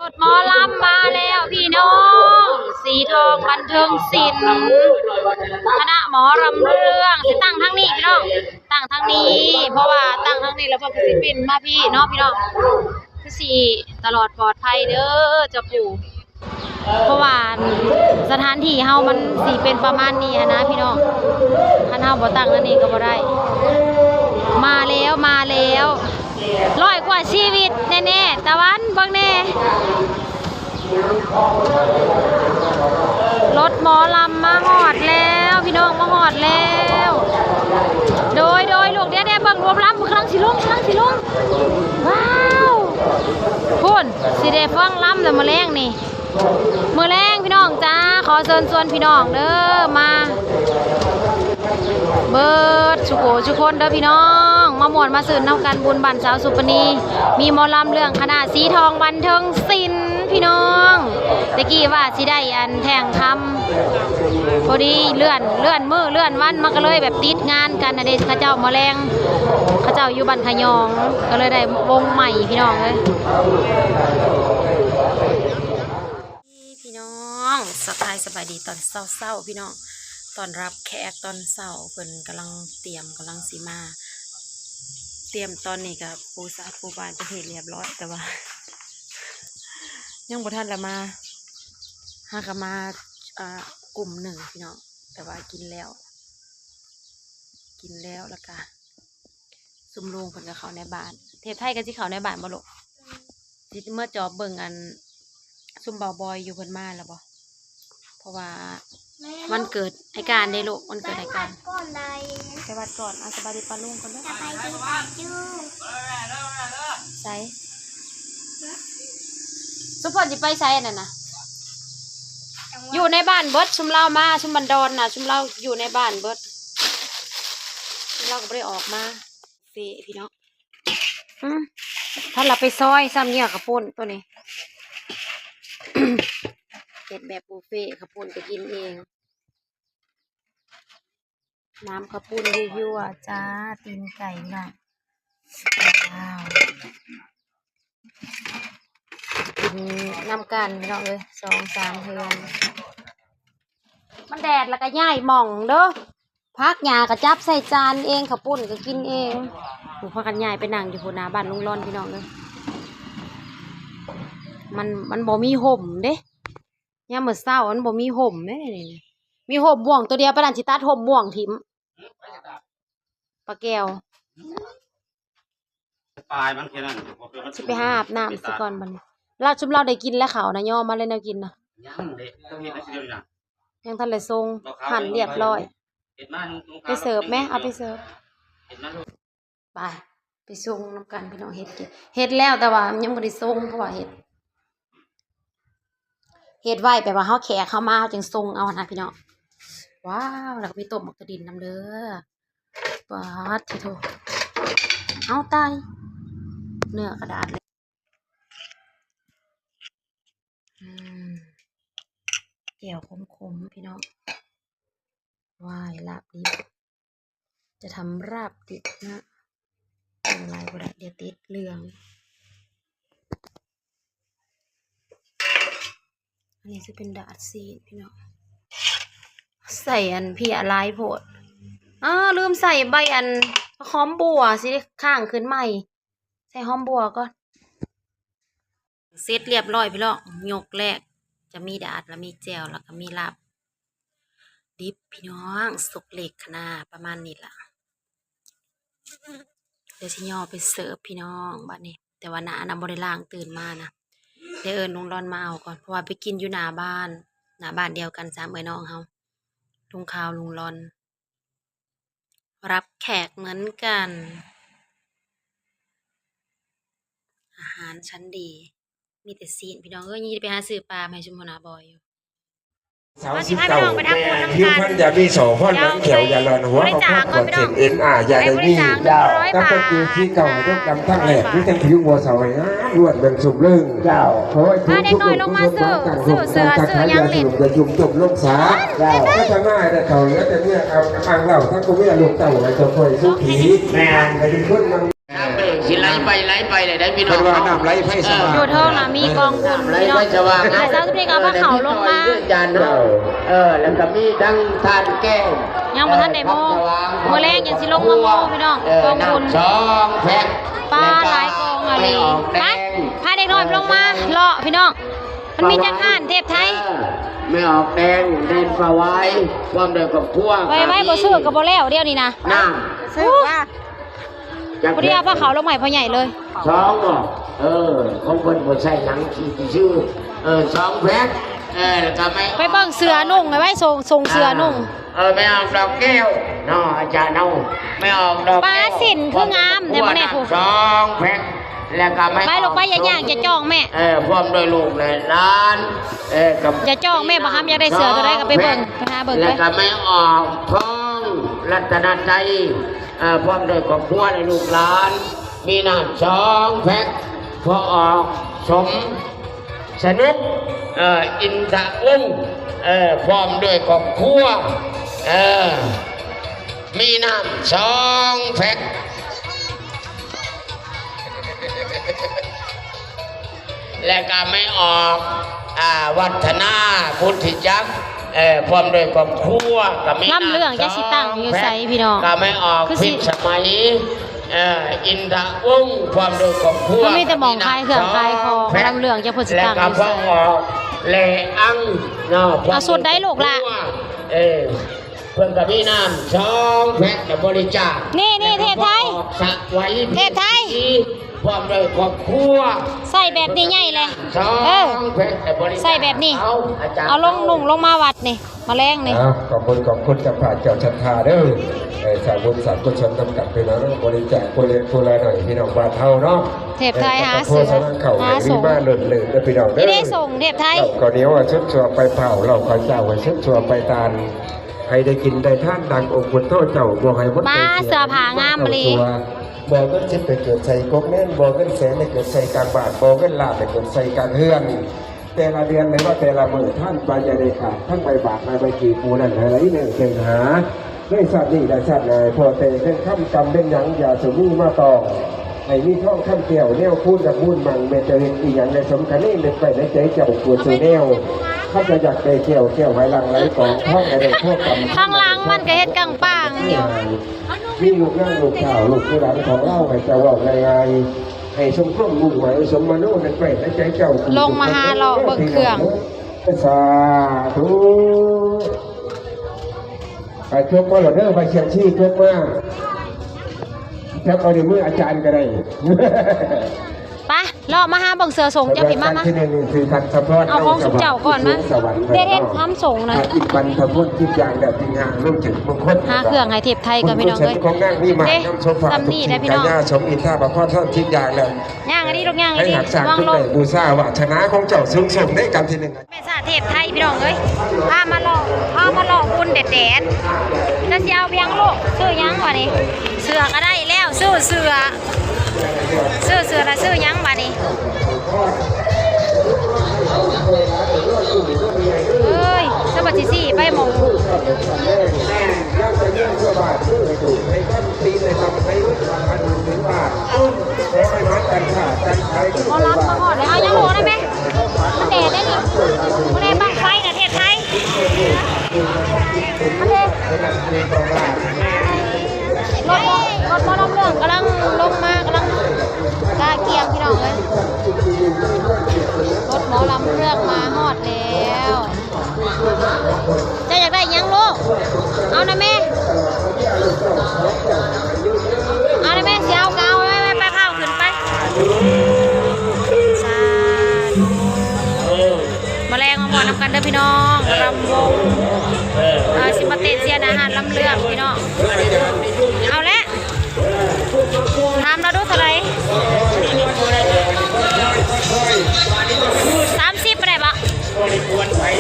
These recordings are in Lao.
ລົດໝໍລຳມາແລ້ວພີ່ນ້ອງ ສີທອງບັນເທີງສິນ ຄະນະໝໍລຳເລື່ອງ ຊິຕັ້ງທາງນີ້ພີ່ນ້ອງ ຕັ້ງທາງນີ້ ເພາະວ່າຕັ້ງທາງນີ້ແລ້ວເພິ່ນກໍຊິປິ່ນມາພີ້ເນາະພີ່ນ້ອງ ຄືຊິຕະຫຼອດປອດໄພເດີເຈົ້າປູ່ ເພາະວ່າສະຖານທີ່ເຮົາມັນຊິເປັນປະມານນີ້ຫັ້ນນະພີ່ນ້ອງ ຄັນເຮົາບໍ່ຕັ້ງທາງນີ້ກໍບໍ່ໄດ້ ມາແລ້ວ ມາແລ້ວ ຮ້ອຍກວ່າຊີວິດແນ່ໆ ຕາວັນເບິ່ງແນ່ ລົດໝໍລຳມາຮອດແລ້ວ ພີ່ນ້ອງ ມາຮອດແລ້ວ ໂດຍ ໂດຍ ລູກ ດຽວ ດຽວ ເບິ່ງລວມລຳ ກຳລັງຊິລົງ ກຳລັງຊິລົງ ວ້າວ ພຸ້ນ ຊິໄດ້ຟັງລຳແລ້ວມື້ແລງນີ້ ມື້ແລງພີ່ນ້ອງຈ້າ ຂໍເຊີນຊວນພີ່ນ້ອງເດີ ມາເບິດສູ່ຜູ້ສູ່ຄົນເດີພີ່ນ້ອງ ມາມ່ວນມາຊື່ນນຳກັນ ບຸນບ້ານສາວສຸປະນີ ມີໝໍລຳເລື່ອງຄະນະສີທອງບັນເທີງສິນພີ່ນ້ອງ ແຕ່ກີ້ວ່າຊິໄດ້ອັນແທ່ງຄຳ ພໍດີເລື່ອນ ເລື່ອນມື້ເລື່ອນວັນ ມັນກໍເລີຍແບບຕິດງານກັນນະເດ ເຂົາເຈົ້າໝໍແລງ ເຂົາເຈົ້າຢູ່ບ້ານຂະຫຍອງ ກໍເລີຍໄດ້ວົງໃໝ່ພີ່ນ້ອງເອີຍ. ພີ່ນ້ອງ ທັກທາຍສະບາຍດີຕອນເຊົ້າໆ ພີ່ນ້ອງ ຕ້ອນຮັບແຂກຕອນເຊົ້າ ເພິ່ນກຳລັງຕຽມ ກຳລັງຊິມາ ຕຽມຕອນນີ້ກໍປູສາດປູບານເປັນທີ່ຮຽບຮ້ອຍ ແຕ່ວ່າຍັງບໍ່ທັນລະມາ ຫາກໍມາ ອ່າ ກຸ່ມໜຶ່ງພີ່ນ້ອງ ແຕ່ວ່າກິນແລ້ວ ກິນແລ້ວ ແລ້ວກໍ ຊຸມລຸງເພິ່ນກໍເຂົ້າໃນບ້ານ ເທບໄທກໍຊິເຂົ້າໃນບ້ານບໍ່ລູກ? ຊິເມືອຈອບເບິ່ງອັນ ຊຸມເບົາບອຍຢູ່ ເພິ່ນມາແລ້ວບໍ່? ເພາະວ່າວັນເກີດອ້າຍການເດ້ລູກ ວັນເກີດອ້າຍການ ໄປວັດກ່ອນ ເອົາ ສະບາຍດີປ້າລຸງກ່ອນເດີ ສະບາຍດີປ້າລຸງ ໃສ ຊຸມເພິ່ນຊິໄປໃສອັນນັ້ນນະ? ຢູ່ໃນບ້ານເບິດ ຊຸມລາວມາ ຊຸມບັນດອນນະ ຊຸມລາວຢູ່ໃນບ້ານເບິດ ຊຸມລາວກໍບໍ່ໄດ້ອອກມາ. ເຟະພີ່ນ້ອງ ອືມ ພັດລະໄປຊອຍຊ້ຳເຫຍື່ອເຂົ້າປຸ້ນໂຕນີ້ ເຮັດແບບບຸບເຟະ ເຂົ້າປຸ້ນກໍກິນເອງ ນ້ຳເຂົ້າປຸ້ນຍົວໆ ຈ້າ ຕີນໄກ່ພີ່ນ້ອງ ວ້າວ ກິນນຳກັນພີ່ນ້ອງເອີຍ ສອງສາມເຮືອນ ມັນແດດລະກະຍ້າຍໝ່ອງເດີ ຜັກຫຍ້າກະຈັບໃສ່ຈານເອງ ເຂົ້າປຸ້ນກະກິນເອງ ຜູ້ພາກັນຍ້າຍໄປນັ່ງຢູ່ພຸ້ນໜ້າບ້ານລຸງລອນພີ່ນ້ອງເອີຍ ມັນ ມັນບໍ່ມີຮົ່ມເດ້ ຍາມມື້ເຊົ້າມັນບໍ່ມີຮົ່ມເດ້ ມີຮົ່ມມ່ວງໂຕດຽວ ປານນັ້ນຊິຕັດຮົ່ມມ່ວງຖິ້ມ ປາແກ້ວ. ປາຍມັນແຄ່ນັ້ນ ຊິໄປຫາອາບນ້ຳຊະກ່ອນບັດນີ້ ລາວ ຊຸມລາວໄດ້ກິນແລ້ວເຂົ້ານະ ຍໍມາແລ້ວແນວກິນນະ ຍັງເດ້ ຕ້ອງເຮັດໃຫ້ຊິເດີນະ ຍັງທັນໄດ້ສົ່ງ ຫັ່ນລຽບຮ້ອຍ ເຮັດມາ ໄປເສີບແມ ເອົາໄປເສີບ ເຮັດມາ ໄປ ໄປສົ່ງນຳກັນພີ່ນ້ອງ ເຮັດກິນ ເຮັດແລ້ວ ແຕ່ວ່າຍັງບໍ່ໄດ້ສົ່ງ ເພາະວ່າເຮັດ ເຮັດໄວ້ແບບວ່າເຮົາແຂກເຮົາມາ ເຮົາຈຶ່ງສົ່ງເອົານະພີ່ນ້ອງ ວ້າວ ແລ້ວກໍມີຕົ້ມໝາກກະດິນນຳເດີ. ປາດໂທ ເອົາຕາຍ ເນື້ອກະດາດເລີຍ ອືມ ແຈ່ວຂົມໆ ພີ່ນ້ອງ ວ້າຍ ລາບດິບ ຈະທຳລາບດິບນະ ເອົາຫຼາຍບໍ່ໄດ້ ດຽວຕິດເຫຼືອງ. ອັນນີ້ຈະເປັນດາດຊີ້ນພີ່ນ້ອງ ໃສ່ອັນເພຍຫຼາຍໂພດ ອ້າ ລືມໃສ່ໃບອັນຫອມບົ່ວ ຊິໄດ້ຄ້າງຂຶ້ນໃໝ່ ໃສ່ຫອມບົ່ວກ່ອນ. ເສັດລຽບຮ້ອຍພີ່ນ້ອງ ຍົກແລກ ຈະມີດາດ ລະມີແຈ່ວ ລະກະມີລາບດິບພີ່ນ້ອງ ສຸກເລັກຂະໜາດປະມານນີ້ລະ. ດຽວຊິຍໍໄປເສີບພີ່ນ້ອງບາດນີ້ ແຕ່ວ່າໜ້ານະບໍ່ໄດ້ລ້າງ ຕື່ນມານະ ດຽວເອີ້ນລຸງລອນມາເອົາກ່ອນ ເພາະວ່າໄປກິນຢູ່ໜ້າບ້ານ ໜ້າບ້ານດຽວກັນສາມເອື້ອຍນ້ອງເຮົາ ລຸງຂາວ ລຸງລອນ ຮັບແຂກເໝືອນກັນ ອາຫານຊັ້ນດີ ມີແຕ່ຊີ້ນ ພີ່ນ້ອງເອີຍ ຍັງໄດ້ໄປຫາຊື້ປາມາໃຫ້ຊຸມຫົວໜ້າບອຍຢູ່. ສາມສິບເກົ້າ ແມ່ນ ຜິວພັນຢ່າມີສໍ້ ພອນໜັງແຂ້ວຢ່າຫຼອນ ຫົວເຂົ້າພອນຂອດເສັ້ນ ເອັນອາຢ່າໄດ້ມີ ກັບໄປເກີດທີ່ເກົ່າ ໃຫ້ເປັນກຳທັງແລກ ມີແຕ່ຜິວບົວເຊົາ ໃຫ້ງາມລວດເລື່ອງຊຸ່ມເລື່ອງ ເຈົ້າ ຂໍໃຫ້ຜູ້ຊຸກລົງກຸສົນ ຕັ້ງໂຮງຕັ້ງສັດ ຢ່າຊຸ່ມຈົມລົງສາ ເຈົ້າ ພັດທະນາໃຫ້ໄດ້ເຂົ້າເຫຼືອແຕ່ເມືອ ເອົາກຳລັງເລົ່າ ທັງຜູ້ເມຍລູກເຕົ້າ ໃຫ້ເຈົ້າຂ້ອຍສຸຂີ ແມ່ນ ໃຫ້ເປັນຄົນມັນ ເອີ ສິລະ ໄປໄຫຼໄປເລີຍໄດ໋ພີ່ນ້ອງ ເພິ່ນວ່ານ້ຳໄຫຼໄຟສະຫວ່າງ ຢູ່ເທິງນະມີກອງບຸນ ເອີ ນ້ຳໄຫຼໄຟສະຫວ່າງ ພີ່ນ້ອງ ແລ້ວເຊົ້າເພິ່ນກໍເອົາເຂົ້າລົງມາ ເອີ ອາຈານເຮົາ ເອີ ແລ້ວກໍມີທັງທ່ານແກ້ວ ຍັງບໍ່ທັນໄດ້ມໍ່ ມື້ແລງຍັງຊິລົງມາມໍ່ພີ່ນ້ອງ ເອີ ກອງບຸນ ນ້ຳສອງແພັກ ປາ ຫຼາຍກອງອີ່ຫຼີ ໄປ ພາເດັກນ້ອຍລົງມາເລາະພີ່ນ້ອງ ມັນມີຈັກຮ້ານເທບໄທ ເອີ ແມ່ອອກແດງ ແດນປາວາຍ ພ້ອມດ້ວຍຄອບຄົວ ໄວໆ ບໍ່ຊື້ກໍບໍ່ແລ້ວດຽວນີ້ນະ ນ້ຳ ຊື້ວ່າ ພໍດີເອົາຜ້າຂາວລົງໃຫ້ພໍ່ໃຫຍ່ເລີຍ ສອງບໍ່ ເອີ ຂອງເພິ່ນບໍ່ໃຊ້ຫຍັງ ຊື່ໆ ເອີ ສອງແພັກ ເອີ ແລ້ວກໍໄປເບິ່ງເສືອນຸ່ງ ໄວ້ສົ່ງ ສົ່ງເສືອນຸ່ງ ເອີ ແມ່ອອກດອກແກ້ວເນາະ ອາຈານເຮົາ ແມ່ອອກດອກແກ້ວ ປາສິນຄືງາມແທ້ມື້ນີ້ ສອງແພັກ ແລ້ວກໍແມ່ອອກ ໄປລູກໄປ ຢ່າຍ່າງ ຈະຈ່ອງແມ່ ເອີ ພ້ອມດ້ວຍລູກແລະຫຼານ ເອີ ກັບ ຢ່າຈ່ອງແມ່ ບໍ່ຄຳຢາກໄດ້ເສືອຕົວໃດກໍໄປເບິ່ງ ໄປຫາເບິ່ງ ແລ້ວກໍແມ່ອອກທອງ ລັດຕະນະໄຕ ເອີ ພ້ອມດ້ວຍຄອບຄົວ ແລະ ລູກຫຼານ ມີນ້ຳສອງແພັກ ພໍ່ອອກ ສົມສະໜຸກ ເອີ ອິນທະວົງ ເອີ ພ້ອມດ້ວຍຄອບຄົວ ເອີ ມີນ້ຳສອງແພັກ ແລະກະແມ່ອອກ ອາ ວັດທະນາ ພຸດທິຈັກ ເອີ ພ້ອມດ້ວຍຄອບຄົວ ກະມີ ລຳເລື່ອງຈັກຊິຕັ້ງຢູ່ໃສພີ່ນ້ອງ ກະແມ່ອອກ ພິດສະໄໝ ເອີ ອິນທະວົງ ພ້ອມດ້ວຍຄອບຄົວ ມັນມີແຕ່ໝ່ອງຂາຍເຄື່ອງຂາຍຂອງ ລຳເລື່ອງຈັກເພິ່ນຊິຕັ້ງຢູ່ໃສ ແລະກະພໍ່ອອກ ແລອັງ ເນາະ ເອົາຊຸດໃດລູກຫຼ້າ ເອີ ເພິ່ນກໍມີນ້ຳສອງແພັກ ແລະ ບໍລິຈາກ ນີ້ ນີ້ ເທບໄທ ສະໄຫວ ເທບໄທ ພ້ອມດ້ວຍຄອບຄົວ ໃສ່ແບບນີ້ໃຫຍ່ແຫຼະ ສອງແພັກ ແລະ ບໍລິຈາກ ໃສ່ແບບນີ້ ເອົາ ອາຈານ ເອົາລົງນຸ່ງລົງມາວັດນີ້ ມາແລງນີ້ ເອົາ ຂອບຄຸນ ຂອບຄຸນເຈົ້າພາບເຈົ້າສັດທາເດີ ເອີ ສ້າງບຸນສ້າງກຸສົນນຳກັນ ພີ່ນ້ອງ ບໍລິຈາກຄົນເລັກຄົນລະໜ້ອຍ ພີ່ນ້ອງບ້ານເຮົາເນາະ ເທບໄທຫາເສືອ ຫາສົງ ມາເລີດໆ ເດີພີ່ນ້ອງເດີ ນີ້ເດ້ສົງເທບໄທ ເຂົ້າໜຽວໃຫ້ສຸດຊົ່ວໄປເຜົາ ເຫຼົ້າເຂົ້າເຈົ້າໃຫ້ສຸດຊົ່ວໄປຕານ ໃຫ້ໄດ້ກິນໄດ້ທານດັ່ງອົງພຸດໂທເຈົ້າ ບໍ່ໃຫ້ໝົດ ມາ ເສື້ອຜ້າງາມອີ່ຫຼີ ບໍ່ເງິນສິບໄປເກີດໃສ່ກົກແມ່ນ ບໍ່ເງິນແສນໄປເກີດໃສ່ກາງບ້ານ ບໍ່ເງິນລ້ານໄປເກີດໃສ່ກາງເຮືອນ ແຕ່ລະເດືອນ ຫຼືວ່າແຕ່ລະມື້ ທານໄປຢ່າໄດ້ຂາດ ທັງໃບບາດ ແລະ ໃບກີບ ຜູ້ນັ້ນໃຫ້ໄຫຼເໜີເທິງຫາ ໃນຊາດນີ້ ແລະ ຊາດໜ້າ ພໍແຕ່ເງິນຄຳກຳເປັນຫຍັງ ຢ່າສຸມີມາຕ້ອງ ໃຫ້ມີທອງຄຳແກ້ວ ແນວຄູນກັບບຸນໝັ່ງ ແມ່ນເຈົ້າເຮັດອີ່ຫຍັງ ແລະ ສົມຄະເນ ເມັດໄວ້ໃນໃຈເຈົ້າ ກວດສູ່ແນວ ຂ້າພະເຈົ້າຢາກໄດ້ແກ້ວ ແກ້ວໃຫ້ຫຼັ່ງໄຫຼກອງ ທອງໃຫ້ໄດ້ໂພຄຳ ຂ້າງຫຼັງມັນກໍເຮັດກາງປ່າງຢູ່ ມີລູກນາງ ລູກສາວ ລູກຫຼານຂອງລາວ ໃຫ້ເຈົ້າເວົ້າງ່າຍໆ ໃຫ້ສົມຄວາມມຸ່ງໝາຍ ສົມມະໂນ ເມັດໄວ້ໃນໃຈເຈົ້າ ລົງມາຫາເລາະເບິ່ງເຄື່ອງ ສາທຸ ໄປຈົກມາໂລດເດີ ໄປສຽງຊີຈົກມາ ຈັບເອົາໃນມືອາຈານກໍໄດ້ ໄປ ເລາະມາຫາເບິ່ງເສືອສົງ ເຈົ້າພີ່ມາ ມາ ເອົາຂອງຊຸມເຈົ້າກ່ອນມາ ເດດເຮັດຄຳສົງນະ ຫາເຄື່ອງໃຫ້ເທບໄທກ່ອນ ພີ່ນ້ອງເອີຍ ເດ້ ຊ່ຳນີ້ແຫຼະພີ່ນ້ອງ ຍ່າງອັນນີ້ລູກຍ່າງອັນນີ້ ລອງລົງ ບູຊາວາດສະໜາຂອງເຈົ້າສູງສົ່ງເດ້ ກັນທີໜຶ່ງ ແມ່ສາເທບໄທພີ່ນ້ອງເອີຍ ພາມາເລາະ ພາມາເລາະບຸນແດດໆ ຈະຊິເອົາຫຍັງລູກ ຊື້ຫຍັງວະນີ້ ເສື້ອກໍໄດ້ແລ້ວ ຊື້ເສື້ອ ຊື້ເສື້ອລະຊື້ຫຍັງບາດນີ້ ເອີຍ ສະບັດຊິຊີ້ໄປໝ່ອງ ໝໍລຳມາຮອດແລ້ວ ເອົາຍັງໂຫໄດ້ແມ່ ມັນແດດໄດ້ນີ້ ບໍ່ໄດ້ບັ້ງໄຟນະເທບໄທ ມັນເດ ລົດ ລົດໝໍລຳເລື່ອງກຳລັງລົງມາ ກຳລັງກະກຽມ ພີ່ນ້ອງເອີຍ ລົດໝໍລຳເລື່ອງມາຮອດແລ້ວ. ເຈົ້າຢາກໄດ້ຫຍັງລູກ? ເອົານະແມ່ ເອົານະແມ່ ຊິເອົາກໍເອົາ ໄປ ໄປ ໄປ ພາຂຶ້ນໄປ ສາທຸ ມາແລງມາມ່ວນນຳກັນເດີພີ່ນ້ອງ ລຳວົງ ເອີ ຊິມາເຕະສຽນອາຫານລຳເລື່ອງພີ່ນ້ອງ ເອົາແຫຼະ ຖາມລາວດູເທົ່າໃດ? ສາມສິບບໍ່ໄດ້ບໍ່?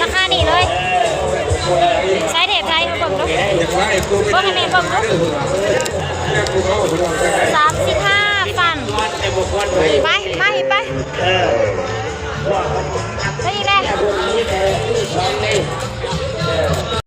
ລາຄານີ້ເລີຍ ໃຊ້ເທບໄທມາເບິ່ງດູ ເບິ່ງໃຫ້ແມ່ເບິ່ງດູ ສາມສິບຫ້າຟັນ ໄປ ມາອີກໄປ ໄປອີກແລ້ວ ເອີ